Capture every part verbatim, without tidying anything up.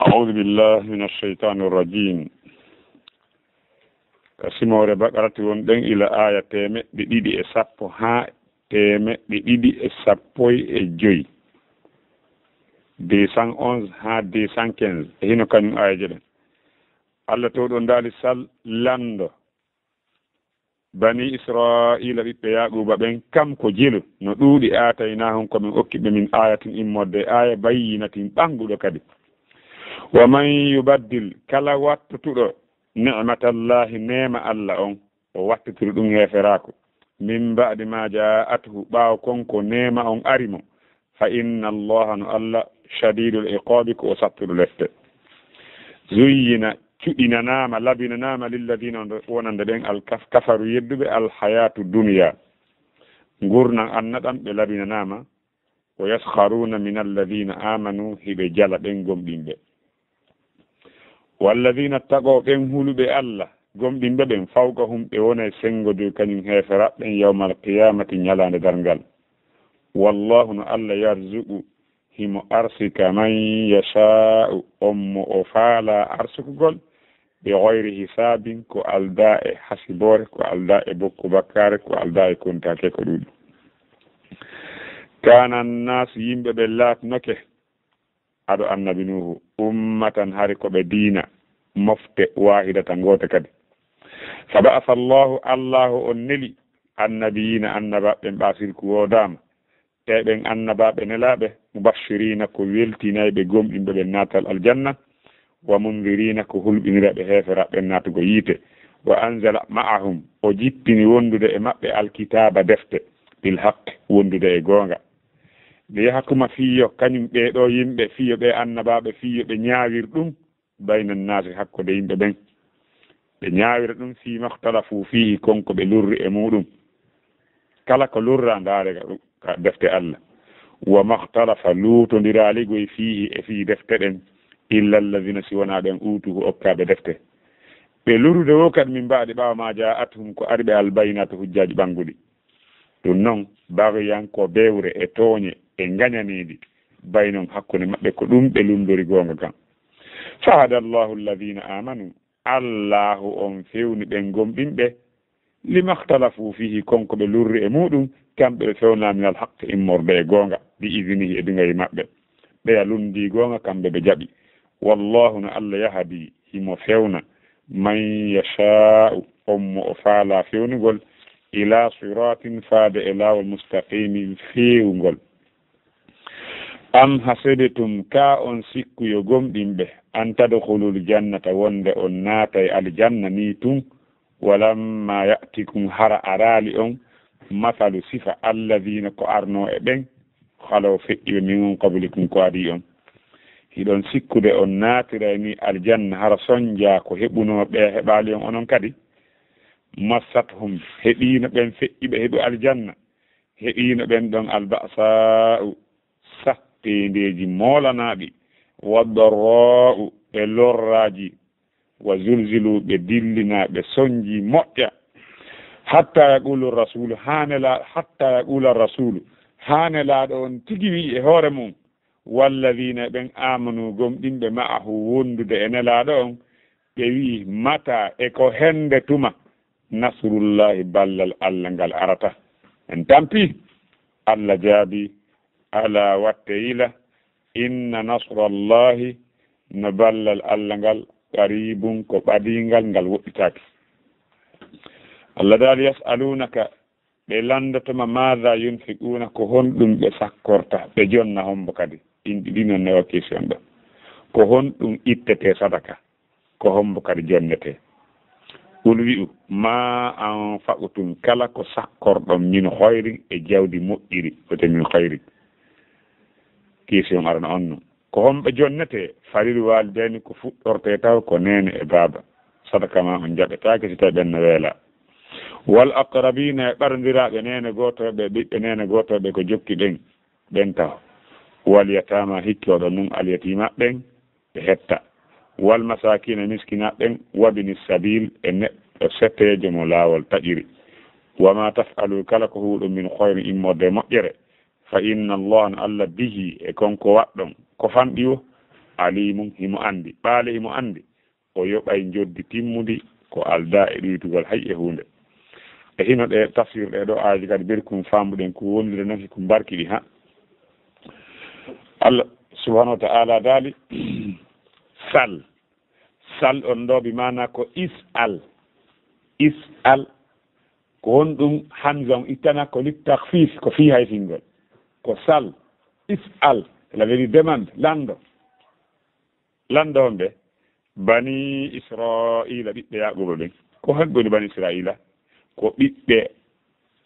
أعوذ بالله من الشيطان الرجيم. Ka simoore Baqarati wonɗen ila aaya teemeɗɗe ɗiɗi e sappo haa teemeɗɗe ɗiɗi e sappo e joy. Deux cent onze haa deux cent quinze. E hino kañum aayeeje ɗen. Allah towɗo ndaali sal lanndo. Banii Israa'iila, ɓiɓɓe Yaaquuba ɓen, kam ko jelu, no ɗuuɗi, aataynaahum, ko men okki ɓe, min aayatin, immorde e aaya, bayyinatin, ɓannguɗo kadi. Wa man yubaddil, kala wattutuɗo, ni'matallaahi, neema Allah on, o wattitiri ɗum heeferaaku. Min ba'di ma jaa'athu, ɓaawo kon ko neema on ari mo. Fa inna Allaha, no Allah, shadiidul iqaabi, ko o sattuɗo lefte. Zuyyina, cuɗinanaama, labinanaama, lilladiina, wonande ɓen, al kaf-, kafaru, yedduɓe, al hayaatu duniya, ngurndan annaɗan, ɓe labinanaama, wa yaskharuuna min alladiina aamanu, hiɓe jala ɓen gomɗinɓe. Walladiina ttaqaw, ɓen huluɓe Allah, gomɗinɓe ɓen, fawqahum, ɓe wonay senngo dow kañum heeferaɓe ɓen, yawmal qiyaamati, ñalaande darngal. Wallaahu, no Allah, yarzuqu, himo arsika, man yashaa'u, on mo o faalaa arsukugol, bi ghayri hisaabin, ko aldaa e hasiboore, ko aldaa e bokku bakkaare, ko aldaa e kontaake, ko ɗuuɗi. Kaana annaasu, yimɓe ɓe laatnoke, ado annabi Nuuhu, ummatan, hari ko ɓe diina, mofte, waahidatan, goote kadi. Fa ba'asa Allaahu, Allaahu on neli, annabiyiina, annabaaɓe ɓen, ɓaa sirku woodaama, tawi ɓen annabaaɓe nelaaɓe, mubashiriina, ko weltinayɓe gomɗinɓe ɓen naatal aljanna, wa mundiriina, ko hulɓinirayɓe heeferaaɓe ɓen naatugol yiite, wa anzala ma'ahum, o jippini wondude e maɓɓe alkitaaba, defte, bil haqqi, wondude e goonga. Li yahkuma, fii yo kañum ɓee ɗoo yimɓe, fii yo ɓee annabaaɓe, fii yo ɓe ñaawir ɗum, bayna nnaasi, hakkunde yimɓe ɓen. Ɓe ñaawira ɗum, fii makhtalafu fiihi, kon ko ɓe lurri e muuɗum. Kala ko lurraa, ndaare ka, ka defte Allah. Wa makhtalafa, luutondiraali goy, fiihi, e fii defte ɗen, illa alladiina, si wonaa ɓen, uutuuhu, okkaaɓe defte. Ɓe lurrude woo kadi, min ba'di, ɓaawo, maa jaa'athum, ko ari ɓe, al bayyinaatu, hujjaaji ɓannguɗi. Ɗum non, baghyan, ko bewre e tooñe e ngañaneedi, baynahum, hakkunde maɓɓe, ko ɗum ɓe lunndori goonga kan. Fa hada Allahu alladhina amanu, Allahu on fewni ɓen gomɗinɓe, lima ikhtalafu fihi, kon ko ɓe lurri e muuɗum, kamɓe ɓe fewnaa, minal haqqi, immorde e goonga, bi idhnihi, e duŋayi maɓɓe. Ɓeya lunndii goonga, kamɓe ɓe jaɓi. Wallahu, no Allah, yahdi, himo fewna, man yashaa'u, on mo o faalaa fewnugol, ila siratin, faade e laawol, mustaqimin, feewungol. Am hasibtum, kaa on sikku, yo gomɗinɓe, an tadkhulul jannata, wonde on naatay aljanna nii tun, walamma ya'tikum, hara araali on, mathalu, sifa, alladhina, ko arnoo e ɓen, khalaw, feƴƴiiɓe, min qablikum, ko adii on. Hiɗon sikkude on naatiray ni aljanna, hara sonjaa ko heɓunoo ɓe heɓaali on onon kadi? Massathum, heɓiino ɓen feƴƴiiɓe heɓu aljanna, heɓiino ɓen ɗon alba'sa'u, satteendeeji moolanaaɗi, waddarra'u, e lorraaji, wa zulzilu, ɓe dillinaa, ɓe sonjii moƴƴa. Hatta yaqulu rasulu, haa nela-, hatta yaqula rasulu, haa nelaaɗo on tigi wi'i e hoore mum, walladhina, ɓen, amanu, gomɗinɓe, ma'ahu, wondude e nelaaɗo on, ɓe wi'i, mata, e ko hende tuma, nasrullahi, ballal Allah ngal arata? En tampi, Allah jaabi, ala, watte yila, inna nasrallahi, no ballal Allah ngal, qaribun, ko ɓadingal, ngal woɗɗitaaki. Allah daali, yas'alunaka, ɓe lanndotoma, maada yunfiquna, ko honɗum ɓe sakkorta, ɓe jonna hombo kadi? Ɗin ɗiɗi non ne o question ɗo. Ko honɗum ittete sadaka? Ko hombo kadi jonnete? Qul, wi'u, ma anfaqtum, kala ko sakkorɗon, min khayrin, e jawdi moƴƴiri, wiyete min khayrin. Question arano on non. Ko homɓe jonnete? Falil walidayni, ko fuɗɗorte taw ko neene e baaba. Sadaka ma on jaɓetaake si tawi ɓen no weela. Wal aqrabina, e ɓarndiraaɓe neene gooto ɓe, ɓiɓɓe neene gooto ɓe ko jokki ɓen, ɓen taw. Wal yatama, hikki oɗon nun al yatima ɓen, ɓe hetta. Wal masakina, miskinaaɓe ɓen, wabni sabil, e neɗɗo seteejo mo laawol taƴiri. Wa ma taf'alu, kala ko huuɗon, min khayrin, immorde e moƴƴere, fa inna Allah, no Allah, bihi, e kon ko waɗɗon, ko fanɗi wo, Alimun, himo anndi. Ɓaale himo anndi. O yoɓay njoddi timmundi ko aldaa e ɗuytugol hay e huunde. E hino ɗe tafsir ɗe ɗo aaji kadi berkum faambuɗen ko wondude non ko mbarkiɗi ha. Allah subhanahu wa ta'ala daali, "Sal." Sal on ɗo bi maana ko is al. Is al. Ko honɗum hamza on ittana ko lit takhfif, ko fii hayfingol. Ko sal, is al, cela veut dire demande, lanndo. Lanndo homɓe? Bani Israila, ɓiɓɓe Yaquba ɓen. Ko honɓe woni Bani Israila? Ko ɓiɓɓe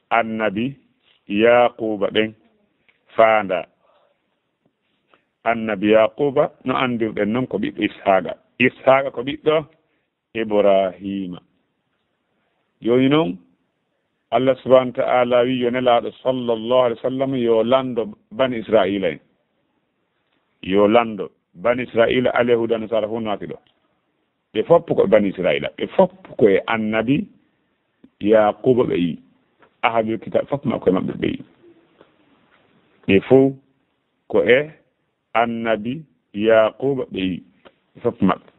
annabi Yaquba ɓen. Faanda. Annabi Yaquba, no anndirɗen non, ko ɓiɗɗo Ishaqa. Ishaqa ko ɓiɗɗo Ibrahima. Jooni non, Allah subhanahu wa ta'ala wi yo Nelaaɗo sallallahu alaihi wa sallam yo lanndo Bani Israila en. Yo lanndo Bani Israila, al Yahuda, Nasara, fof naati ɗo. Ɓe fof ko Bani Israila, ɓe fof ko e annabi Yaquba ɓe yi. Ahlul kitab fof ma ko e maɓɓe ɓe yi. Ɓe fof ko e annabi Yaquba ɓe yi. Ɓe fof maɓɓe.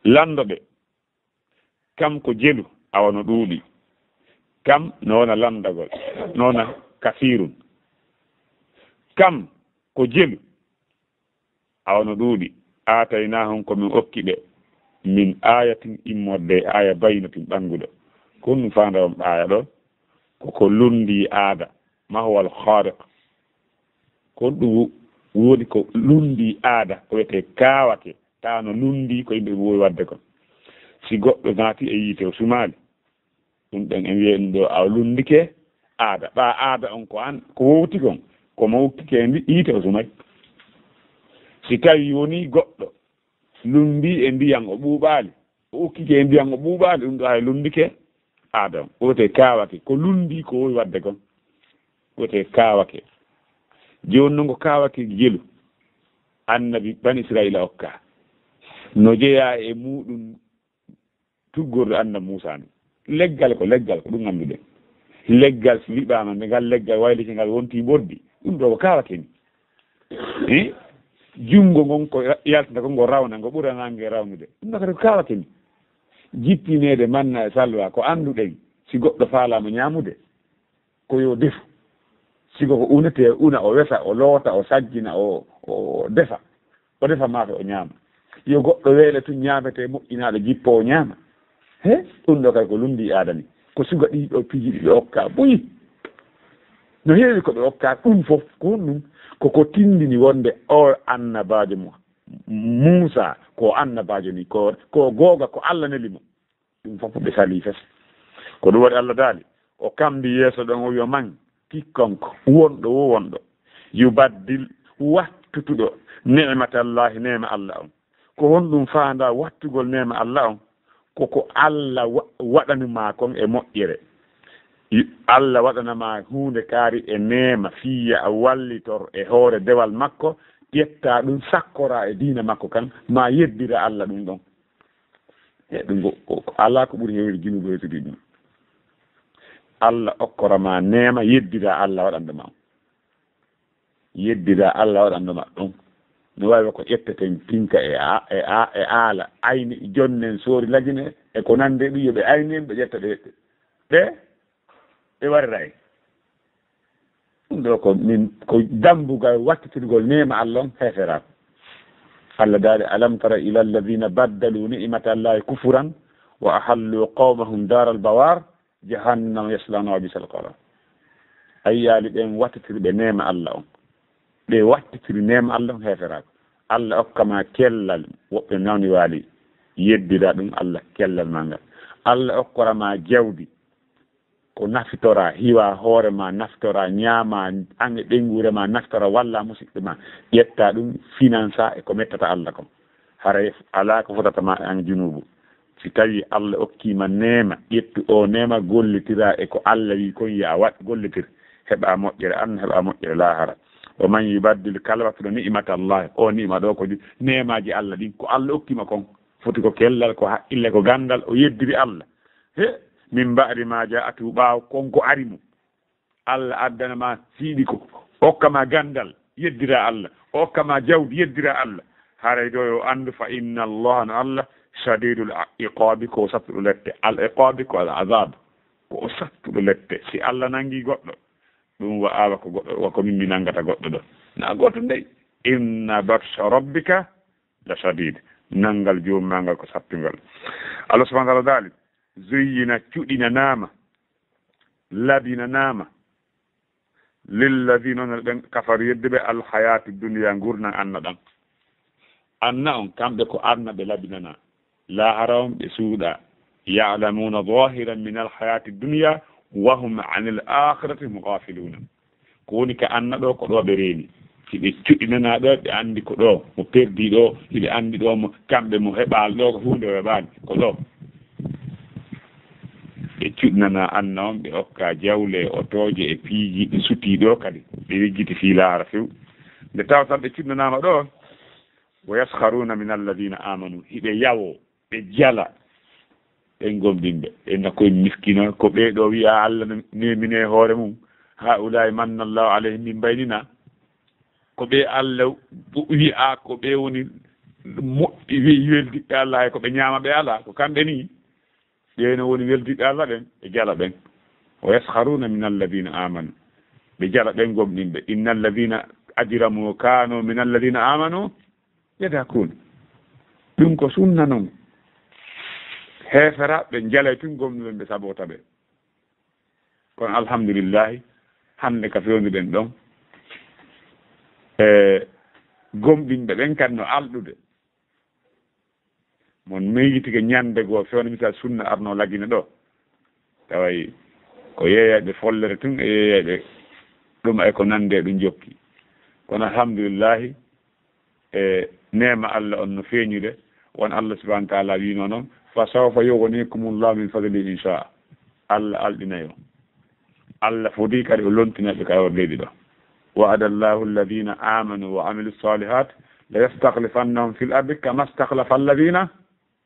Lanndo ɓe, kam ko jelu, awa no ɗuuɗi. Kam no wona lanndagol, no wona kasirun. Kam ko jelu, awa no ɗuuɗi. Aataynahum, ko min okki ɓe, min ayatin, immorde e aya, baynatin, ɓannguɗo. Ko honɗum faandaron ɓe aya ɗo? Ko ko lunndi aada, ma huwa al khariq. Ko honɗum wo-, woni ko lunndi aada, ko wiyetee kaawake, tawa no lunndi ko yimɓe ɓe woowi waɗde kon. Si goɗɗo naati e yiite o sumaali, ɗum ɗon en wi'ay ɗum ɗo a lunndike aada. Ɓaa aada on ko an, ko wowti kon, ko mo ukkike e ndi-, yiite o sumay. Si tawi woni goɗɗo lummbi e ndiyan o ɓuuɓaali, o ukkike e ndiyan o ɓuuɓaali, ɗum ɗo hay lunndike aada on. Wiyetee kaawake, ko lunndi ko woowi waɗde kon. Wiyetee kaawake. Jooni non ko kaawake jelu, annabi Bani Israila okka. No jeyaa e muuɗum tuggorde annabi Muusaa ni. Leggal ko leggal, ko ɗum annduɗen. Leggal si liɓaama, nde ngal leggal wayliti, ngal wonti mboddi, ɗum ɗo ko kaawake ni. Eh? Junngo ngon ko ra-, yaltinta ko ngo rawna, ngo ɓura naange rawnude. Ɗum ɗo kadi ko kaawake ni. Jippineede manna e salwa ko annduɗen, si goɗɗo faalaama ñaamude, ko yo defu. Sigo ko unetee, una, o wesa, o loota, o sajjina, o, o defa. O defa maafe, o ñaama. Yo goɗɗo weele tun ñaametee moƴƴinaaɗo, jippoo, o ñaama. He, ɗum ɗo kay ko lunndi aada ni. Ko suga ɗii ɗo piiji ɗi ɓe okka buy. No heewi ko ɓe okka ɗum fof, ko honɗum? Ko ko tindini wonde o annabaajo mo, Muusaa, ko annabaajo ni, ko, ko googa, ko Alla neli mo. Ɗum fof ɓe salii fes. Ko ɗum waɗi Allah daali, o kambi yeeso ɗon, o wi'a, "Man, quiconque, wonɗo wo wonɗo, yubaddil, wattutuɗo, ni'matallahi, neema Allah on." Ko honɗum faandaa wattugol neema Allah on? Ko ko Allah wa-, waɗani maa kon e moƴƴere. Yu-, Allah waɗana maa huunde kaari e neema, fii yo a wallitor e hoore dewal makko, ƴettaa ɗum, sakkoraa e diina makko kan, maa yeddira Allah ɗum ɗon. E ɗum ko, ko, ko alaa ko ɓuri heewde junuubu hewtidi ɗum. Allah okkora ma neema, yeddira Allah waɗanɗo ma. Yeddira Allah waɗanɗo ma ɗum. No waawi ko ƴetteten tinka e a-, e a-, e aala, ayni, jonnen, soori, lajine, e ko nande ɗum, yo ɓe ayni en, ɓe ƴetta ɓe, ɓe ɓe wariray. Ɗum ɗo ko min, ko dambugal wattitirgol neema Allah on heeferaaku. Allah daali, "Alam tara ila alladhina baddalu ni'matallahi kufran wa ahallu qawmahum daral bawar, jahannama yaslawnaha wa bi'sal qarar." A yiyaali ɓen wattitirɓe neema Allah on? Ɓe wattitiri neema Allah on heeferaaku. Allah okka ma kellal, woɓɓe nawni waali, yeddira ɗum Allah kellal ma ngal. Allah okkora ma jawdi, ko nafitora, hiwa hoore ma, nafitora, ñaama, an e ɓeynguure ma, nafitora, walla musiɓɓe ma, ƴetta ɗum, finansa e ko mettata Allah kon. Haray alaa ko fotata ma e an junuubu. Si tawi Allah okki ma neema, ƴettu o neema, gollitira e ko Allah wi kon, ya a waɗ, gollitir, heɓa moƴƴere aduna, heɓa moƴƴere laahara. Wa man yubaddil, kala wattuɗo ni'matallahi, o ni'ma ɗo ko di-, neemaaji Allah ɗin, ko Allah okki ma kon, foti ko kellal, ko haqqille, ko ganndal, o yeddiri Allah. He, min ba'di ma ja'atu, ɓaawo kon ko ari mo. Allah addana ma siiɗi ko, okka ma ganndal, yeddira Allah, o okka ma jawdi, yeddira Allah. Haray ɗo yo anndu, fa inna Allah, no Allah, shadidul iqabi, ko o sattuɗo lette. Al iqabi ko al azab, ko o sattuɗo lette. Si Allah nangi goɗɗo, ɗum wa'awa ko goɗɗo, wa ko min mi nangata goɗɗo ɗo. Na goto ndey. Inna batsha rabbika la shadid. Nangal joomum ma ngal ko sattungal. Allah subhanahu wa ta'ala daali, zuyyina, cuɗinanaama, labinanaama, lilladina, on ɓen, kafaru, yedduɓe, alhayatu dunya, ngurnan anna ɗan. Anna on, kamɓe ko anna ɓe labinana. Lahara on ɓe suuɗa. Ya'lamuna zahiran min alhayati dunya wa hum anil akhirati hum ghafiluna. Ko woni ka anna ɗo, ko ɗo ɓe reeni. Si ɓe cuɗinana ɗo, ɓe anndi ko ɗo mo perdi ɗo, si ɓe anndi ɗo mo kamɓe mo heɓaali ɗo, ko huunde o heɓaani, ko ɗo. Ɓe cuɗinana anna on, ɓe okka jawle, otooje e piiji, ɓe sutii ɗo kadi. Ɓe weggiti fii laara few. Nde tawata ɓe cuɗinanaama ɗo, wa yaskharuna min alladina amanu, hiɓe yawoo, ɓe jala, ɓen gomɗinɓe. Ɓen na koye miskino, ko ɓee ɗo wi'a Allah no neemine hoore mum. Haa'ulaa'i manna Allahu alayhim, min mbaynina. Ko ɓe Allah wi'a, ko ɓe woni moƴƴi, wi-, weldiɓɓe Allah, hay ko ɓe ñaama ɓe alaa, ko kamɓe ni. Ɓe no woni weldiɓɓe Allah ɓen, ɓe jala ɓen. Wa yaskharuna min alladina amanu. Ɓe jala ɓen gomɗinɓe. Inna alladina ajramu kanu min alladina amanu yadhakun. Ɗum ko sunna non. Heeferaaɓe jalay tun gomɗinɓe ɓe sabota ɓe. Kono alhamdulillahi, hannde ka fewnuɗen ɗon, e gomɗinɓe ɓen kan no alɗude. Mon miijitike ñande goo fewndo misal sunna arno lagine ɗo. Taway ko yeeyayɓe follere tun e yeeyayɓe ɗum ay ko nande e ɗum jokki. Kono alhamdulillahi, e neema Allah on no feeñude, won Allah subhanahu wa ta'ala wiino non, "Fa sawfa yughnikumullahu min fadli in sha'a." Allah alɗinay on. Allah fodi kadi o lontinay ɓe ka leydi ɗo. "Wa'ada Allahu alladhina amanu wa amilu salihat la yastakhlifannahum fil ardi kama istakhlafa alladhina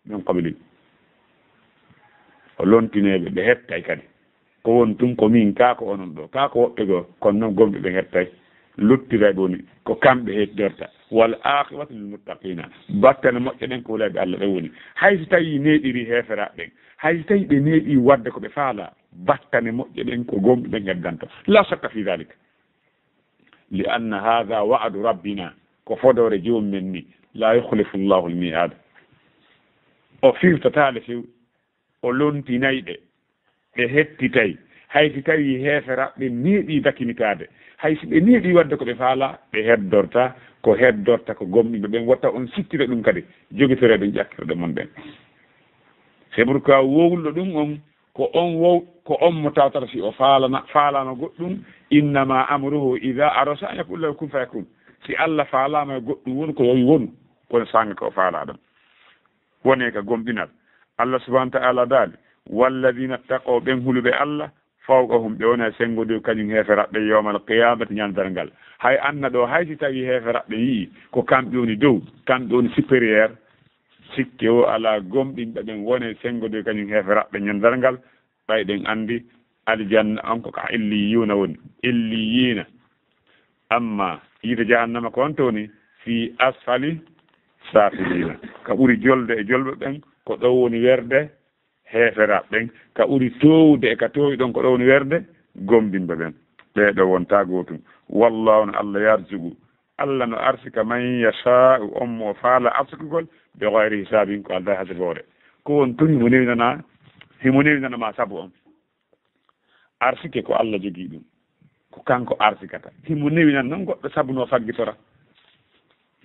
min qablihim." O lontinay ɓe, ɓe hettay kadi. Ko won tun ko min, kaa ko onon ɗo, kaa ko woɓɓe goo, kono non gomɓe ɓen hettay, luttiray ɓe woni, ko kamɓe heddorta. "Wal aqibatu lil muttaqina." Battane moƴƴe ɗen ko hulayɓe Allah ɓen woni. Hay si tawi neeɓiri heeferaaɓe ɓen, hay si tawi ɓe neeɓi wadde ko ɓe faala, battane moƴƴe ɗen ko gomɓe ɓen heddanto. La shakka fi dhalika. "Li anna hadha wa'du rabbina." Ko fodoore joomi men ni. "La yukhlifu Allahu al-mi'ad." O firtataale few. O lontinay ɓe, ɓe hettitay. Hay si tawii heeferaaɓe ɓe neeɓii dakinitaade, hay si ɓe neeɓii waɗde ko ɓe faalaa, ɓe heddorta. Ko heddorta ko gomɗinɓe ɓen, wota on sittira ɗum kadi, jogitoree ɗum ƴakkirɗe mon ɗen. C'est pourquoi wowluɗo ɗum on, ko on wow-, ko on mo tawtata si o faalana, faalaama goɗɗum, "innama amruhu idha arada shay'an an yaqula lahu kun fayakun." Si Allah faalaama e goɗɗum wonu, ko yo wonu, kono saanga ko o faalaa ɗon. Wonee ka gomɗinal. Allah subhanahu wa ta'ala daali, "Walladhina ttaqaw", ɓen huluɓe Allah, "fawqahum", ɓe wona e senngo dow kañum heeferaaɓe, "yawmal qiyamati", ñandal ngal. Hay anna ɗo, hay si tawii heeferaaɓe yi'i ko kamɓe woni dow, kamɓe woni supérieur, sikke o alaa, gomɗinɓe ɓen wona e senngo dow kañum heeferaaɓe ñandal ngal, ɓay ɗen anndi aljanna on ko ka illiyuuna woni, illiyina. Amma yiite jahannama ko on to woni, fi asfali safilina. Ka ɓuri jolde e jolɓe ɓen, ko ɗo woni werde heeferaaɓe ɓen. Ka ɓuri toowude e ka toowi ɗon, ko ɗo woni werde gomɗinɓe ɓen. Ɓee ɗo wonta gootum. Wallahu, no Allah, yarzuqu, Allah no arsika man yasha'u, on mo faala arsukugol, bi ghayri hisabin, ko aldaa hasboore. Ko won tun himo newinana, himo newinana ma sabu on. Arsike ko Allah jogii ɗum. Ko kanko arsikata. Himo newinan non goɗɗo sabu no faggitora.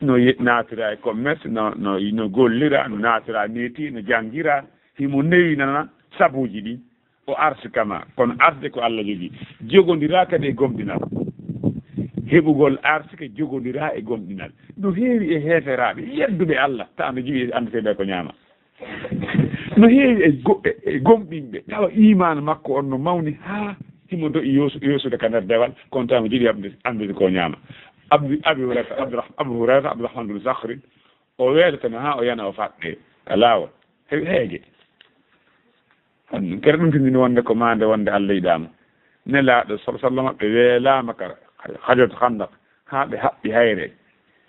No ye-, naatira e commerce, no, no, no gollira, no naatira meeti, no janngira. Himo newinana sabuuji ɗin. O arsika ma. Kono arsde ko Allah jogii. Jogondiraa kadi e gomɗinal. Heɓugol arsike jogondiraa e gomɗinal. No heewi e heeferaaɓe yedduɓe Allah, tawa no jiwi anndetee ɓe ko ñaama. No heewi e go-, e, e gomɗinɓe, tawa iimaanu makko on no mawni haa himo do'i yoosu-, yoosude ka nder dewal, kono tawa mo jiɗi anndude, anndude ko ñaama. Abdu, Abi Hurayrata, Abdurrah-, Abu Hurayrata, Abdurrahman bin Sakhrin, o weedatama haa o yana o faɗɗee ka laawol. He-, heege. Kere ɗum tindini wonde ko maande wonde Allah yiɗaama. Nelaaɗo, sallallahu alaihi wasallam, ɓe weelaama ka Hajratu Khandaq. haa ɓe haɓɓi hayre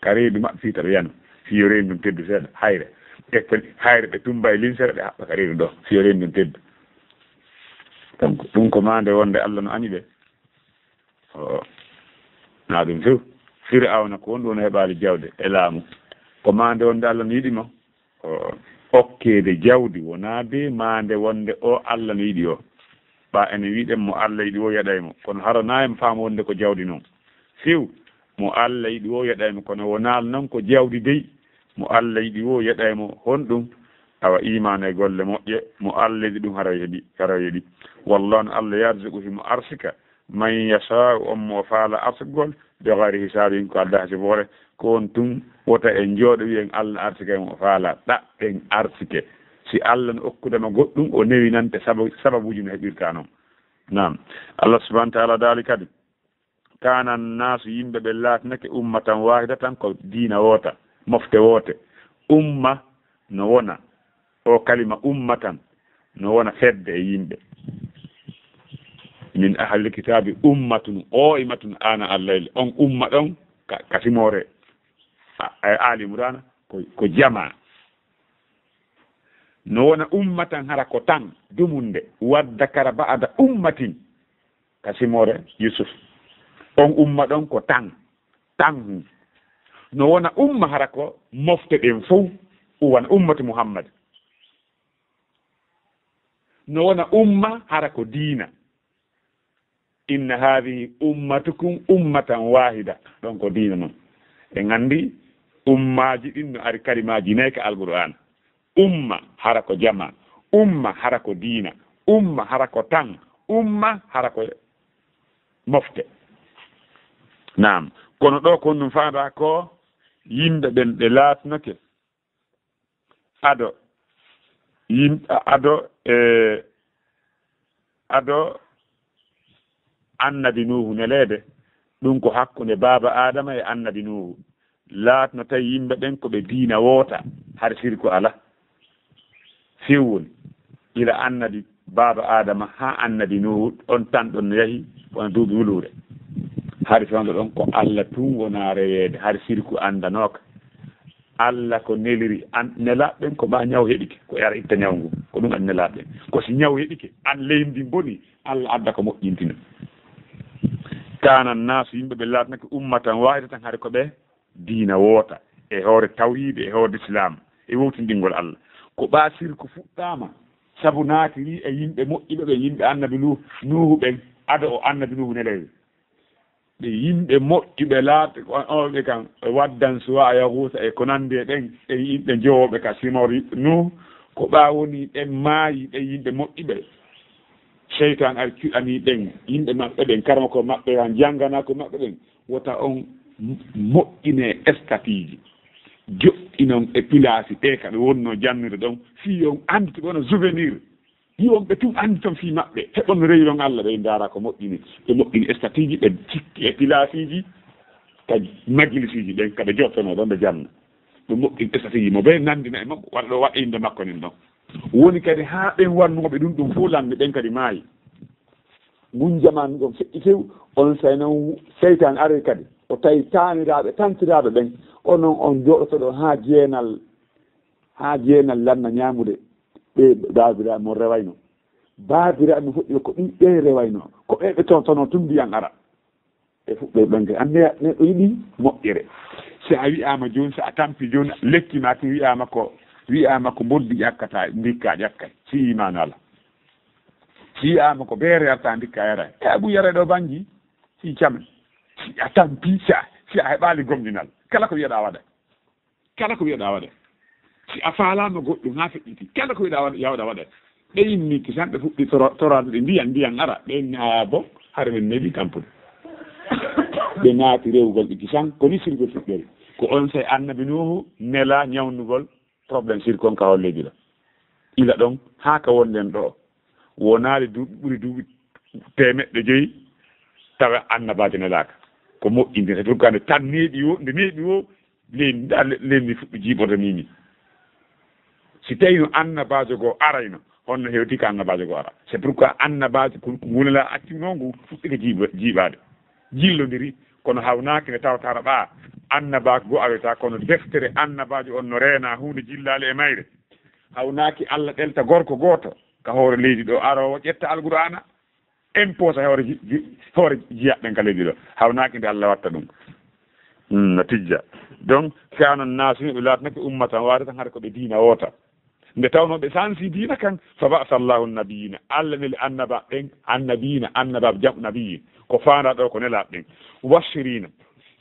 ka reedu maɓɓe fii ta ɓe yano, fii yo reedu ndun teddu seeɗa, hayre. Ɓe koni hayre ɓe tumba e linsere, ɓe haɓɓa ka reedu ɗoo, fii yo reedu ndun teddu. Donc, ɗun ko maande wonde Alla no añi ɓe. O, naa ɗun few. Fir'awna ko honɗun woni heɓaali jawdi e laamu? Ko maande wonde Alla no yiɗi mo. O, okkeede jawdi wonaa bee maande wonde o Alla no yiɗi o. Ɓaa enen wi'uɗen mo Alla yiɗi o yeɗay mo. Kono hara naa en faamu wonde ko jawdi non. Few, mo Alla yiɗi o yeɗay mo, kono wonaa non ko jawdi dey. Mo Alla yiɗi o yeɗay mo honɗun? Awa iimaanu e golle moƴƴe, mo Alla yiɗi ɗun hara o yeɗi, hara o yeɗi. Wallahu Alla yarzuqu himo arsika. Man yashaa'u, on mo o faala arsugol, bi ghayri hisaabin, ko aldaa sifoore, ko on tun wota en jooɗo wi'en Alla arsika mo o faala, ɗaɓɓen arsike. Si Alla no okkude ma goɗɗun, o newinante sababu, sababuuji no heɓirta non. Naam. Allah subhanahu wa ta'ala daali kadi, kaana annaasu, yimɓe ɓe laatinake ummatan waahidatan, ko diina woota, mofte woote. Umma no wona, o kalima ummatan, no wona fedde e yimɓe. Min ahlil kitaabi ummatun qaa'imatun aana al-layl. On umma ɗon ka, ka simoore a, a, Ali Imrana ko, ko jamaa. No wona ummatan hara ko tan, dumunde, wadda kara ba'da ummatin. Ka simoore Yusuf. On umma ɗon ko tan, tan. No wona umma hara ko mofte ɗen fow, o wona ummati Muhammad. No wona umma hara ko diina. Inna haadihi ummatukum ummatan waahida. Ɗon ko diina non. En anndi ummaaji ɗin no ari kalimaaji nay ka Alqur'aana. Umma hara ko jamaa, umma hara ko diina, umma hara ko tan, umma hara ko mofte. Naam, kono ɗoo ko honɗun faandaa ko yimɓe ɓen ɓe laatinoke ado yim-, ado, e, ado annabi Nuuhu neleede, ɗun ko hakkunde baaba Aadama e annabi Nuuhu. Laatno tawi yimɓe ɓen ko ɓe diina woota, hari sirku alaa. Few woni, ila annabi baaba Aadama haa annabi Nuuhu, on tan ɗon no yahi, wona duuɓi wuluure. Hari fewndo ɗon ko Alla tun wona reweede, hari sirku anndanooka. Alla ko neliri an, nelaaɓe ɓen ko ɓaa ñaw heɓike, ko yara itta ñaw ngun. Ko ɗun anndi nelaaɓe ɓen. Ko si ñaw heɓike, an leydi ndin boni, Alla adda ko moƴƴintina. Kaana annaasu, yimɓe ɓe laatanake ummatan waahidatan, hari ko ɓe diina woota, e hoore tawhiid, e hoore lislaam, e wowtindingol Alla. Ko ɓaa sirku fuɗɗaama, sabu naatiri e yimɓe moƴƴuɓe ɓen, yimɓe annabi Nuuhu, Nuuhu ɓen, ado o annabi Nuuhu nelee. Ɓe yimɓe moƴƴuɓe laat-, on, on ɓe kan, e Waddan, Suwaa, Yahuusa, e ko nanndi e ɓen, e yimɓe jowooɓe ka simoore Nuuhu, ko ɓaa woni ɓen maayi, ɓen yimɓe moƴƴuɓe. Seytaan ari cuɗanii ɓen, yimɓe maɓɓe ɓen, karamoko maɓɓe, an janngana ko maɓɓe ɓen. Wota on moƴƴine estatiiji. Joɗɗinon e pilaasi ɗe ka ɓe wonno jannirde ɗon, fii on anndito ɓe wona souvenir. Yi'on ɓe tun anndi ton fii maɓɓe. Heɓon rewiron Alla, ɓe ndaara ko moƴƴini. Ɓe moƴƴini estatiiji, ɓe cikki e pilaasiiji, ka majilisiiji ɓen, ka ɓe jottonoo ɗon ɓe janna. Ɓe moƴƴini estatiiji mo ɓe nanndina e makko, waɗa ɗo waɗa innde makko nin ɗon. Woni kadi haa ɓen wannooɓe ɗun ɗun fow lanni, ɓen kadi maayi. Ngun jamaanu ɗon feƴƴi few, on say non seytaane aroy kadi. O tawi taaniraaɓe, tantiraaɓe ɓen, onon on jooɗotoɗon haa jeenal, haa jeenal lanna ñaamude ɓe baabiraaɓe mon rewayno. Baabiraaɓe mon fuɗɗiɓe ko ɗi ɓe rewayno. Ko ɓe ɓe tawtono tun mbiyan ara. Ɓe fuɗɗoy ɓange. An ne, neɗɗo yiɗi moƴƴere. Si a wi'aama jooni, si a tampi jooni, lekki ma kin wi'aama ko, wi'aama ko mboddi ƴakkata, ndikka ƴakkay. Si iimaanu alaa. Si wi'aama ko beere yarta, ndikka yara. E agu yara ɗo banji, si came. Si a tampi, si a, si a heɓaali gomɗinal. Kala ko wi'aɗaa waɗa. Kala ko wi'aɗaa waɗa. Si a faalaama goɗɗum haa feƴƴiti, kala ko wi'aɗaa waɗa, yaawɗaa waɗa. Ɓe inni kisan, ɓe fuɗɗi toro-, toraade ɓe ndiyan, ndiyan ara. Ɓe inni, "Aa, bon, hara men neeɓi tampude." Ɓe naati rewugol ɓe kisan, ko ni sirgol fuɗɗori. Ko on sey annabi Nuuhu nelaa ñawnugol problème sirkon ka holleeji ɗo. Ila ɗon, haa ka wonɗen ɗo, wonaali duuɓi ɓuri duuɓi teemeɗɗe joyi, tawa annabaajo nelaaka. Ko moƴƴinde, c'est pourquoi nde tan neeɓi o, nde neeɓi o, leydi, ndaa le-, leydi ndi fuɗɗi jiiɓorde ni ni. Si tawino annabaajo goo arayno, honno hewti ka annabaajo goo ara? C'est pourquoi annabaajo ko, ko ngu nelaa accuno ngu fuɗɗike jiiɓa-, jiiɓaade. Jillondiri, Kono hawnaaki nde tawata hara ɓaa annabaaku goo aroyta, kono deftere annabaajo on no reena huunde jillaali e mayre. Hawnaaki Alla ɗelta gorko gooto ka hoore leydi ɗoo, aroowo ƴetta Alqur'aana, imposa hoore ji-, ji-, hoore jiyaaɓe ɓen ka leydi ɗoo. Hawnaaki nde Alla watta ɗum. Hmm, no tijja. Donc, kaana naasu, yimɓe laatanake ummatan waahidatan, hara ko ɓe diina woota. Nde tawnoo ɓe sansi diina kan, fa ba'asa Allahu nabiyyiina, Alla neli annabaaɓe ɓen, annabiyyiina, annabaaɓe jam'u nabiyyiin, ko faandaa ɗoo ko nelaaɓe ɓen, mubashshiriina,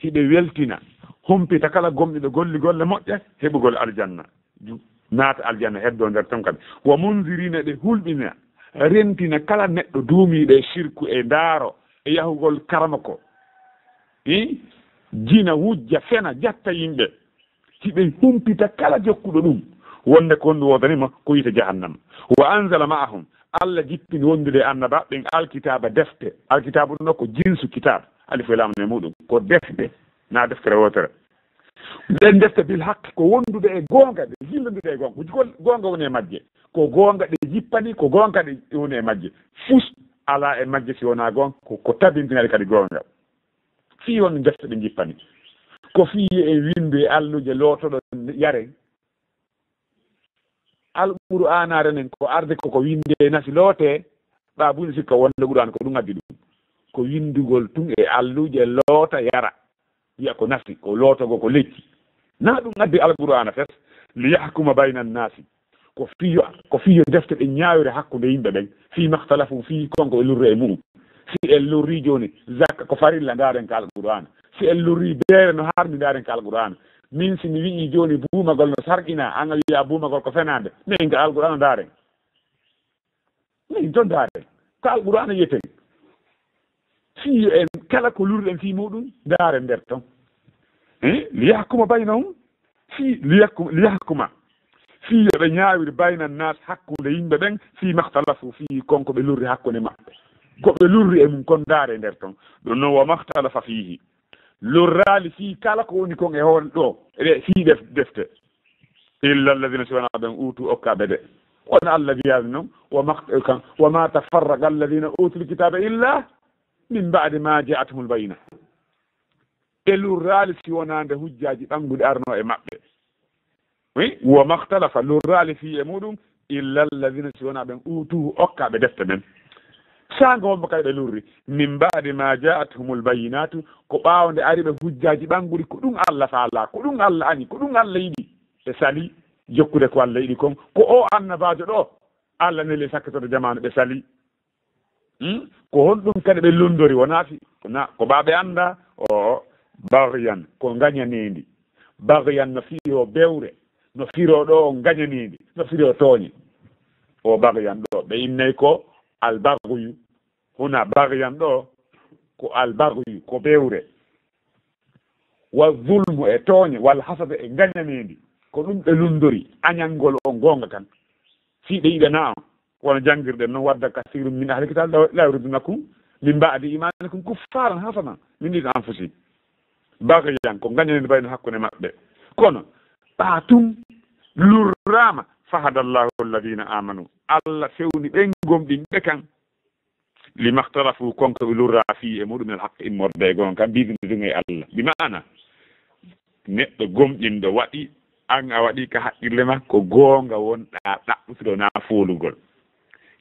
hiɓe weltina, humpita kala gomɗinɗo golli golle moƴƴe, heɓugol aljanna, ju-, naata aljanna, heddoo nder ton kadi, wa munziriina, ɓe hulɓina, rentina kala neɗɗo duumiiɗo e sirku e ndaaro e yahugol karamoko, i, jina, wujja, fena, jatta yimɓe. Hiɓe humpita kala jokkuɗo ɗum, wonde ko honɗum woodani mo, ko yiite jahannama. Wa anzala ma'ahum, Alla jippini wondude e annabaaɓe ɓen alkitaaba, defte. Alkitaabu ɗum ɗoo ko jinsu kitaab, alif e laam no e muɗum, ko defte, na deftere wootere. Ɗen defte bil haqqi, ko wondude e goonga, ɗe jillondude e goonga, ko gol-, goonga woni e majje. Ko goonga ɗe jippani, ko goonga ɗe woni e majje. Fus alaa e majje si wonaa goonga, ko, ko tabintinaɗe kadi goonga. Fii honɗum defte ɗe jippani? Ko fii yo en winndu e alluuje lootoɗon yaren. Alqur'aanaare nden ko arde ko, ko winnde nafi lootee, ɓaa buy no sikka wonde Qur'aana ko ɗum addi ɗum. Ko winndugol tun e alluuje loota yara. Wi'a ko nafi, ko lootagol ko lekki. Na ɗum addi Alqur'aana fes. Li yahkuma bayna nnaasi. Ko fii yo, ko fii yo defte ɗen ñaawire hakkunde yimɓe ɓen. Fii maktalafu fii, kon ko ɓe lurri e mu'um. Si en lurri jooni, zakka ko farilla, ndaaren ka Alqur'aana. Si en lurri beere no harmi, ndaaren ka Alqur'aana. Min si mi wi'i jooni buumagol no sarqinaa, an a wi'a buumagol ko fenaande. Min ka Alqur'aana ndaaren. Min to ndaaren. Ka Alqur'aana yiyeten. Fii yo en kala ko lurɗen fii muɗum, ndaaren nder ton. Eh? Liyahkuma baynahum. Fii liyahkum-, liyahkuma. Fii yo ɓe ñaawir bayna nnaas, hakkunde yimɓe ɓen, fii maktalafu fii, kon ko ɓe lurri hakkunde maɓɓe. Ko ɓe lurri e mum kon, ndaare nder ton. Ɗum non, wa maktalafa fiihi. Lurraali fii kala ko woni kon e hoore ɗoo, e fii def-, defte. Illa alladhina, si wonaa ɓen, uutu, okkaaɓe de. Wona Alla wiyaani non, wa mak-, kan, wa ma tafarraqa alladhina utul kitaba illa min ba'di ma ja'athumul bayyina. Ɓe lurraali si wonaa nde hujjaaji ɓannguɗi arnoo e maɓɓe. Oui, wa maktalafa, lurraali fii e muɗum, illa alladhina, si wonaa ɓen, uutuhu, okkaaɓe defte men. Saanga hombo kadi ɓe lurri? Min ba'di ma ja'athumul bayyinatu, ko ɓaawo nde ari ɓe hujjaaji ɓannguɗi, ko ɗum Alla faalaa, ko ɗum Alla ani, ko ɗum Alla yiɗi. Ɓe sali jokkude ko Alla yiɗi kon. Ko o annabaajo ɗoo Alla neli e sakkitorde jamaanu, ɓe sali. Hmm? Ko honɗum kadi ɓe lundori? Wonaa fi-, ko na, ko ɓaa ɓe anndaa, o, baghyan, ko ngañaneendi. Baghyan no fii o bewre, no firoo ɗoo ngañaneendi, no firoo tooñe. O baghyan ɗoo, ɓe innay ko al baghyu. Huna baghyan ɗoo, ko al baghyu, ko bewre. Wa zulmu, e tooñe, wal hasada, e ngañaneendi. Ko ɗum ɓe lundori, añangol on goonga kan. Fii ɓe yiɗanaa on. Kono janngirɗen non, wadda kasiirun min ahli kitabi law, law yurdunakum min ba'di imanikum kuffaran hasadan min indi anfusihim. Baghyan, ko ngañaneendi bayna hakkunde maɓɓe. Kono ɓaa tun lurraama, fahadallahu alladhina amanu. Alla fewni ɓen gomɗinɓe kan. Lima ikhtalafu, kon ko ɓe lurraa fii e muɗum, minal haqqi, immorde e goonga, kan biidini ɗum e Alla. Bi maana, neɗɗo gomɗinɗo waɗi, an a waɗi ka haqqille ma, ko goonga wonɗaa ɗaɓɓutude, wonaa foolugol.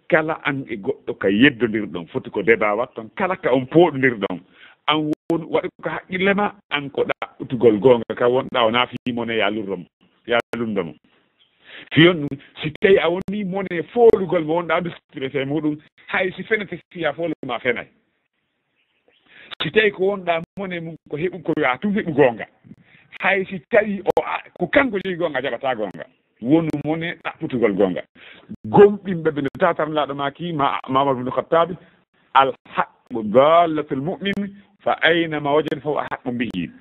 Kala an e goɗɗo ka yeddondirɗon, foti ko débat watton, kala ka on pooɗondirɗon, an won waɗi ko ka haqqille ma, an ko ɗaɓɓutugol goonga ka wonɗaa, wonaa fii mone ya lurro mo, ya lundo mo. Fiyon ɗum, si tawi a woni mone foolugol mo wonɗaa dustire e muɗum, hay si fenete, si a foolu ma fenay. Si tawi ko wonɗaa mone mum ko heɓu, ko wi'a tun heɓu goonga. Hay si tawi o a-, ko kanko jogii goonga, jaɓataa goonga. Wonu mone ɗaɓɓutugol goonga. Gomɗinɓe ɓe no tatarnaaɗo maaki, ma, Mamar bin Khattabi, al haqqu dallatul mu'min, fa aynama wajada fa huwa ahaqqu bihi.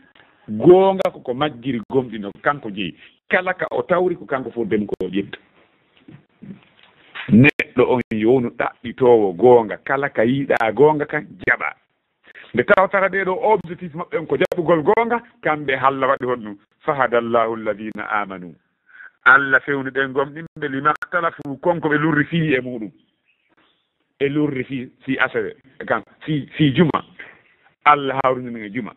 Goonga ko ko majjiri gomɗinɗo, kanko jeyi. Kala ka o tawri, ko kanko foti dem ko o ƴetta. Neɗɗo on yo wonu ɗaɓɓitoowo goonga, kala ka yiɗaa goonga kan jaɓa. Nde tawtara ɓee ɗoo objectif maɓɓe on ko jaɓugol goonga, kamɓe Alla waɗi honɗum? Fahadallahu alladhina amanu. Alla fewni ɓen gomɗinɓe, lima ikhtalafu, kon ko ɓe lurri fii e muɗum. E lurri fii, fii asawe, kan, fii, fii juma. Alla hawrini ɗum e juma.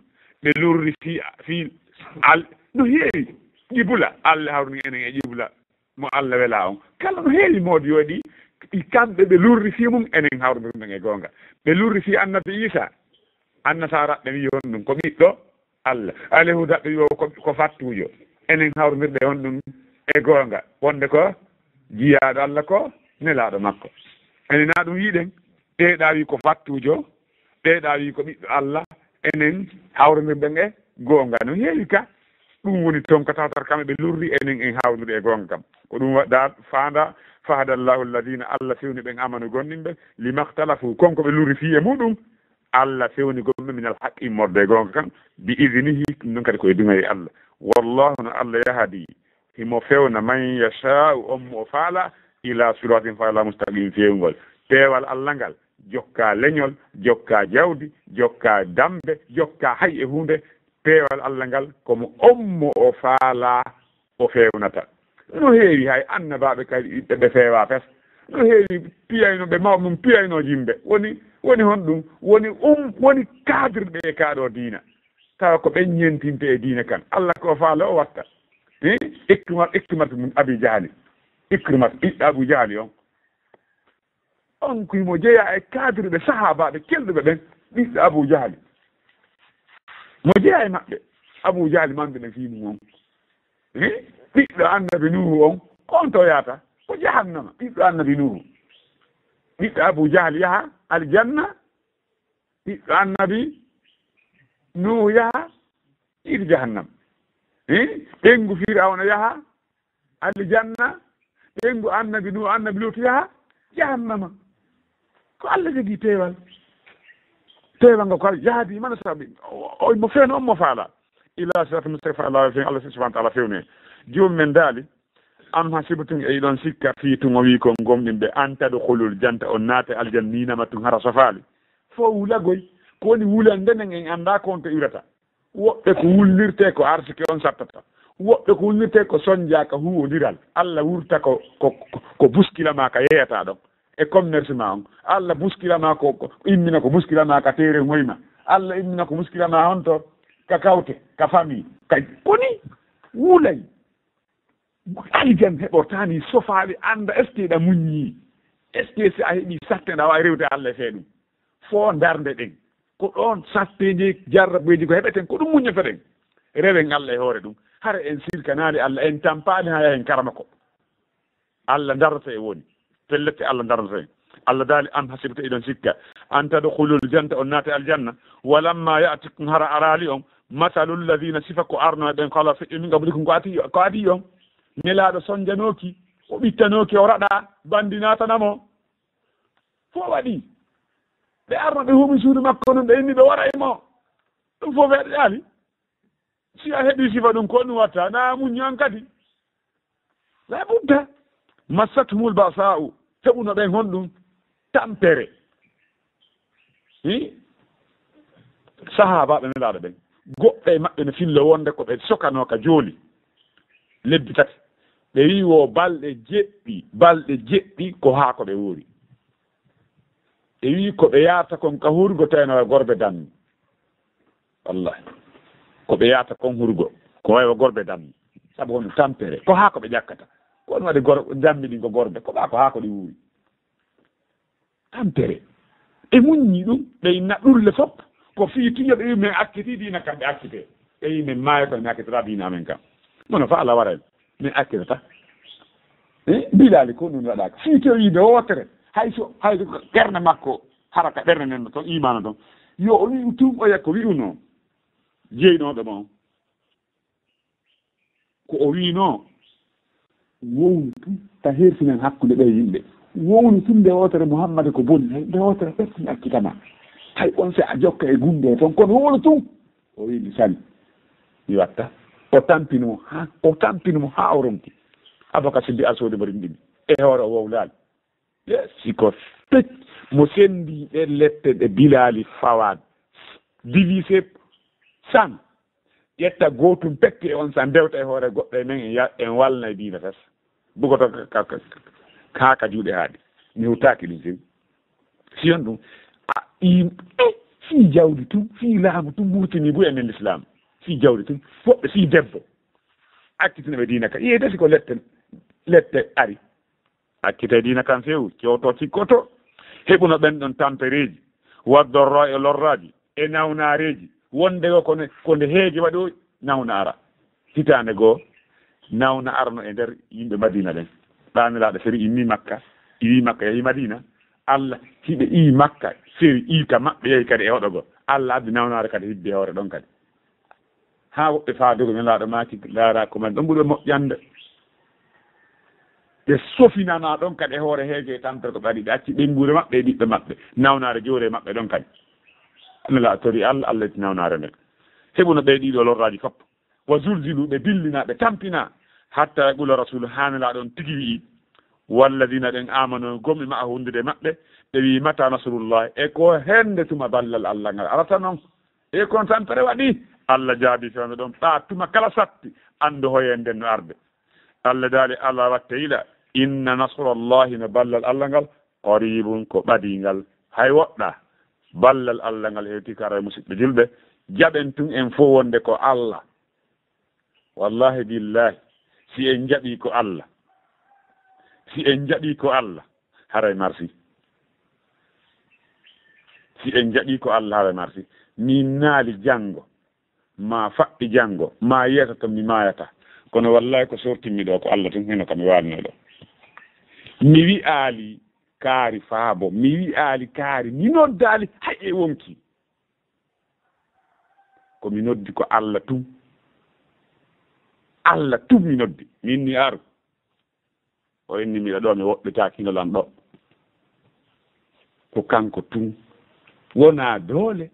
ɓe lurri fii, fii al-, no heewi qibla, Allah hawrini enen e qibla mo Allah wela on. Kala no heewi moodiyo ɗi, ɗi kamɓe ɓe lurri fii mum, enen hawrindirɗen e goonga. Ɓe lurri fii Annabi Iisaa, Annasaaraɓe ɓe wi'i honɗum ko ɓiɗɗo Allah. Alyahuudaɓe ɓe wi'i ko, ko fattuujo. Enen hawrindirɗen honɗum e goonga, wonde ko jiyaaɗo Allah ko nelaaɗo makko. Enen na ɗum yiɗen, ɓeeɗa wi'i ko fattuujo, ɓeeɗa wi'i ko ɓiɗɗo Allah, enen hawrindirɗen e goonga. No heewi ka, ɗum woni toon ko tawata kamɓe ɓe lurri, enen en hawrindiri e goonga kam. Ko ɗum waɗa faanda, fahada Allahu alladina, Allah fewni ɓen amanu gomɗinɓe, lima ktalafu, kon ko ɓe lurri fii e muɗum, Allah fewni gomɓe minal haqqi immorde e goonga kan, bi idnihi, ɗum ɗon kadi ko e duŋal Allah. Wallahu no Allah yahdi, himo fewna man yasha'u, on mo o faala, ila siratin, faala mustaqim, fewngol. Peewal Allah ngal, jokka leñol, jokka jawdi, jokka dambe, jokka hay e huunde. Peewal Allah ngal, ko mo on mo o faala, o fewnata. No heewi hay annabaaɓe kadi ɓiɓɓe ɓe feewaa fes. No heewi piyayno ɓe mawɓe mum, piyayno jimɓe. Woni, woni honɗum? Woni um, woni kaadirɓe e kaa ɗoo diina. Tawa ko ɓen ñentinte e diina kan. Allah ko faala o watta. Eh? Ikrimatu, Ikrimatu mun Abi Jahali. Ikrimatu, ɓiɗɗo Abu Jahali on. On ko mo jeyaa e kaadirɓe sahaabaaɓe kelɗuɓe ɓen, ɓiɗɗo Abu Jahali. Mo jeyaa e maɓɓe, Abu Jahali manɓe ɓen fii mum on. Eh? Ɓiɗɗo Annabi Nuuhu on, ko on to yaata? Ko jahannama, ɓiɗɗo Annabi Nuuhu. Ɓiɗɗo Abu Jahali yaha aljanna, ɓiɗɗo Annabi Nuuhu yaha ir jahannam. Eh? Ɓeyngu Firawna yaha aljanna, ɓeyngu Annabi Nuuhu, Annabi Luutu yaha jahannama. Ko Allah jogii peewal. Peewal ngo ko Allah yahdi man yashaa. O, o mo fewna, on mo faala. Ila siratin mustaqim, Allah fewni, Allah subhanahu wa ta'ala fewni. Joomum men daali, am hasibtum, e hiɗon sikka, fii tun o wi'i kon gomɗinɓe, an tadkhulul jannata, on naata aljanna ni nama tun hara sofaali. Fof wulagoy, ko woni wulande nden en anndaa ko on to iwrata. Woɓɓe ko wulnirtee ko arsike on sattata. Woɓɓe ko wulnirtee ko sonjaaka huuwondiral. Allah wurta ko, ko, ko, ko buskila ma ka yeeyata ɗon. E commerce ma on. Allah buskila ma ko, ko immina ko buskila ma ka teere ngoy ma. Allah immina ko buskila ma on to ka kawte, ka famille. Ka, koni wulay. Aljan heɓortaani sofaali annda est-ce que ɗa muññi? Est-ce que si a heɓi satte ɗa waawi rewde Allah e fee ɗum? Foo darnde ɗen. Ko ɗoon satteeji, jarrabeeji ko heɓeten, ko ɗum muññotoɗen. Rewen Allah e hoore ɗum. Hara en sirkanaali Allah, en tampaali haa yahen karama ko. Allah darnata e woni. Pellet Allah darnata en. Allah daali, am hasibta, iɗon sikka, an tadkhulul jannata, on naata aljanna, walamma ya'tikum, hara araali on, mathalul ladina, sifa ko arno e ɓen, kala feƴƴo min qablikum, ko ati, ko adi on. Nelaaɗo sonjanooki, o ɓittanooki, o raɗa, bandi naatana mo. Fof waɗi. Ɓe arno ɓe huumi suudu makko nun, ɓe inni ɓe wara e mo. Ɗum fof weeɗaali. Si a heɓi sifa ɗum, ko ɗum watta, na a muññi an kadi. La budda. Massathumul ba'sa'u, heɓuno ɓen honɗum? Tampere. Hi? Sahaabaaɓe Nelaaɗo ɓen, goɗɗo e maɓɓe no fillo wonde ko ɓe sokanoo ka jooli lebbi tati. Ɓe wi'i wo balɗe jeɗɗi, balɗe jeɗɗi ko haa ko ɓe wuuri. Ɓe wi'i ko ɓe yaata kon ka hurgo tawno gorbe dammi. Wallahi. Ko ɓe yaata kon hurgo, ko waywa gorbe dammi. Sabu hono tampere, ko haa ko ɓe ƴakkata. Ko ɗum waɗi gor-, dammi ɗin ko gorbe, ko ɓa ko haa ko ɗi wuuri. Tampere. Ɓe muññi ɗum, ɓe inna ɗulle fof. Ko fii tuño ɓe wi men acciti diina kam ɓe accite. Ɓe wi men maayo kono mi accitata diina amen kam. Mono fa Allah waray, min accitata. Eh, Bilaali ko ɗum waɗaaka. Fii to yiide wootere, hay so, hay so ɓernde makko, hara ka ɓernde nden ton, imaana ton. Yo o wi'u tun oya ko wi'unoo. Jeynooɗo mo on. Ko o wi'unoo, wowlu tun, ta hertinan hakkunde ɓee yimɓe. Wowlu tun nde wootere Muhammad ko boni, hay nde wootere ɓerti mi accitama. Hay on se a jokka e gunde ton, kono wowlu tun. O wi'i mi sali. Mi watta. O tampini mo haa, o tampini mo haa o ronki. Abubakar Siddiq Al Saudi mo rinɗini. E hoore o wowlaali. Yes, si ko pec mo sendi ɗe lette ɗe Bilaali fawaade. Divisé cent. Ƴetta gootum pecce e on sa ndewta e hoore goɗɗo e men en ya-, en walna e diina fes. Bugoto ka, ka, ka, ka, ka juuɗe haaɗi. Mi huttaaki ɗum few. Si on ɗum, a, i, eh, Fii jawdi tun, fii laamu tun, Muritani bu e nder Lislaam. Fii jawdi tun, woɓɓe fii debbo. Accitina ɓe diina ka. Iye dasi ko lette, lette ari. Accitee diina kan few, cewto cikkoto. Heɓuno ɓen ɗon tampereeji, waddorro e lorraaji, e nawnaareeji. Wonde ko ne, ko nde heege waɗi o nawnaara. Hitaande goo, nawna arno e nder yimɓe Madiina ɓen. Ɓaanilaaɗo feri immi Makka, iwi Makka, yahi Madiina. Allah, hiɓe iwi Makka, feri iwi ka maɓɓe, yahi kadi e hoɗo goo. Allah addi nawnaare kadi hidde hoore ɗon kadi. Haa woɓɓe faadugo, Nelaaɗo maaki, laara ko man ɗon ɓuri moƴƴande. Ɓe sofinanaa ɗon kadi e hoore heege e tampere ko ɓe waɗi, ɓe acci ɓeynguure maɓɓe e ɓiɓɓe maɓɓe, nawnaare joore maɓɓe ɗon kadi. Nelaaɗo tori Allah, Allah itti nawnaare nden. Heɓuno ɓe ɗiɗo lorraaji fop. Wa zulzilu, ɓe dillinaa, ɓe tampinaa. Hatta yaqula rasulu, haa Nelaaɗo on tigi wi'i, walladina ɓen amanu, gomɗi ma'a hundude maɓɓe, ɓe wi'i, mata nasrullah, e ko hende tuma ballal Allah ngal arata non? E kon tampere waɗi? Allah jaabi fewndo ɗon, ɓaa tuma kala satti, anndu hoye nden no arde. Allah daali, ala watte yila, inna nasrallahi, no ballal Allah ngal, qaribun, ko ɓadingal. Hay woɗɗa, ballal Allah ngal hewti kara, musidɓe julɓe, jaɓen tun en fow wonde ko Allah. Wallahi billahi, si en jaɓi ko Allah, si en jaɓi ko Allah, haray marsi. Si en jaɓi ko Allah, haray marsi. Min naali janngo, ma faɗɗi janngo, ma yeeso to mi maayata. Kono wallahi ko sortimmi ɗo ko Allah tun, hino ka mi waalno ɗo. Mi wi'aali kaari faabo, mi wi'aali kaari, mi noddaali hay e wonki. Ko mi noddi ko Allah tun. Allah tun mi noddi. Min mi aru. O inni miɗo ɗo, mi woɗɗitaakino lan ɗo. Ko kanko tun. Wonaa doole,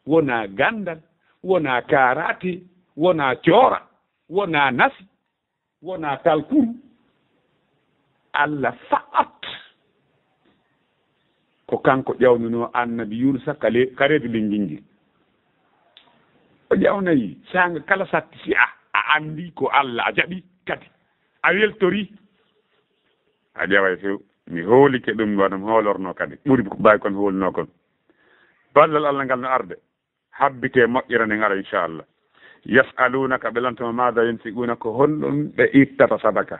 wonaa gandal, wonaa kaaraate, wonaa coora, wonaa nasi, wonaa talkuru. Allah faqat. Ko kanko ƴawnunoo annabi Yunusa ka le-, ka reedu linngin ngin. O ƴawnayi saanga kala satti si a, a anndi ko Allah, a jaɓi kadi. A weltori. A ƴaway few. Mi hoolike ɗum, wano mi hoolornoo kadi. Ɓuri ko baawi kon hoolunoo kon. Ballal Allah ngal no arde. Habbite moƴƴere nden ara, inchallah. Yas'alunaka, ɓe lantoma, maada yunfiquna, ko honɗum ɓe ittata sadaka.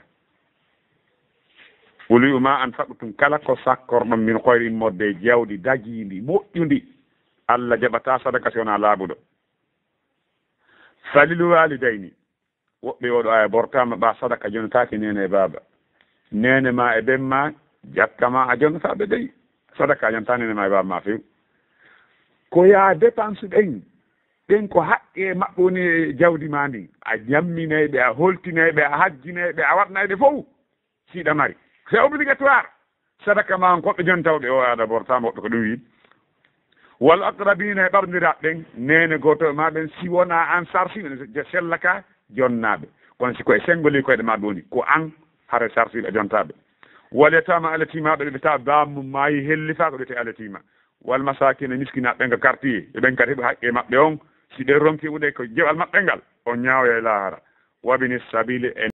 Qul wi'u ma anfaqtum, kala ko sakkorɗon, min khayrin, immorde e jawdi dagiindi, moƴƴundi, Allah jaɓata sadaka si wonaa laaɓuɗo. Falil walidayni, woɓɓe oɗo aya bortama, ɓa sadaka jonataake neene e baaba. Neene ma e ben ma, jakka ma a jonata ɓe dey. Sadaka a jonata neene ma e baaba ma few. Ko yaa dépense ɗen, ɗen ko haqqe maɓɓe woni e jawdi ma ndin. A ñamminay ɓe, a holtinay ɓe, a hajjinay ɓe, a waɗnay ɓe fow. Si ɗa mari. C'est obligatoire. Sadaka ma on, ko ɓe jonta, woɓɓe o aada bortama, woɓɓe ko ɗum wi. Wal aqrabina, e ɓarndiraaɓe ɓen, neene gooto ma ɓen, si wona an sarfi, ɓe je sellaka, jonnaaɓe. Kono si ko e senngoli koyɗe ma ɓe woni, ko an hara sarfi ɓe jontaɓe. Wal yatama, alatimaɓe, ɓe ta baammum maayi, hellifa, ko ɓe te alatima. Wal masakina, miskinaaɓe ɓen ka quartier, ɓe ɓen kadi heɓa haqqe maɓɓe on, si ɓe ronki uɗe ko jewal maɓɓe ngal, on ñaawoya e laahara. Wabini sabili, e